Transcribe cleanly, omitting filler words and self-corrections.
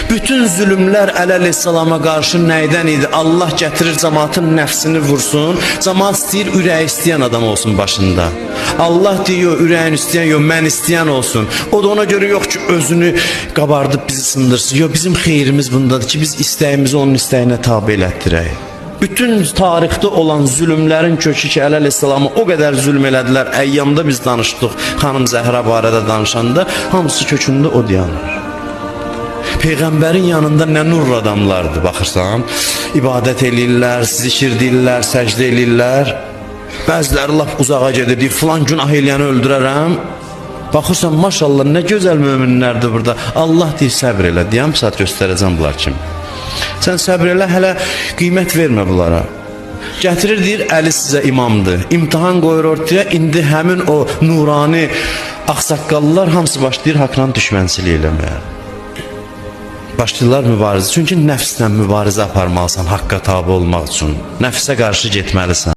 Bütün zülmlər Əli əleyhissalama qarşı nəydən idi? Allah gətirir cəmaatın nəfsini vursun. Cəmaat istəyir ürəyi istəyən adam olsun başında. Allah deyir, ürəyin istəyən yox, mən istəyən olsun. O da ona görə yox ki, özünü qabardıb bizi sındırsın. Yox, bizim xeyrimiz bundadır ki, biz istəyimizi onun istəyinə tabe elətdirək. Bütün tarixdə olan zülmlərin kökü ki, Əli əleyhissalama o qədər zülm elədilər. Əyyamda biz danışdıq, xanım Zəhra barədə danışanda, hamısı kökündə o dayanır. Peyğəmbərin yanında nə nur adamlardır, baxırsan. İbadət eləyirlər, zikir deyirlər, səcdə eləyirlər. Bəziləri lap uzağa gedir, deyir, filan günah eləyəni öldürərəm. Baxırsan, maşallah nə gözəl möminlərdir burada. Allah deyir, səbr elə. Deyəm, saat göstərəcəm bunlar kim. Sən səbr elə, hələ qiymət vermə bunlara. Gətirir deyir, Əli sizə imamdır. İmtahan qoyur ortaya. İndi həmin o nurani ağsaqqallılar hamısı başlayır haqla düşmənçilik eləməyə. Başlayırlar mübarizə. Çünki nəfslə mübarizə aparmalısan haqqa tabe olmaq üçün. Nəfsə qarşı getməlisən.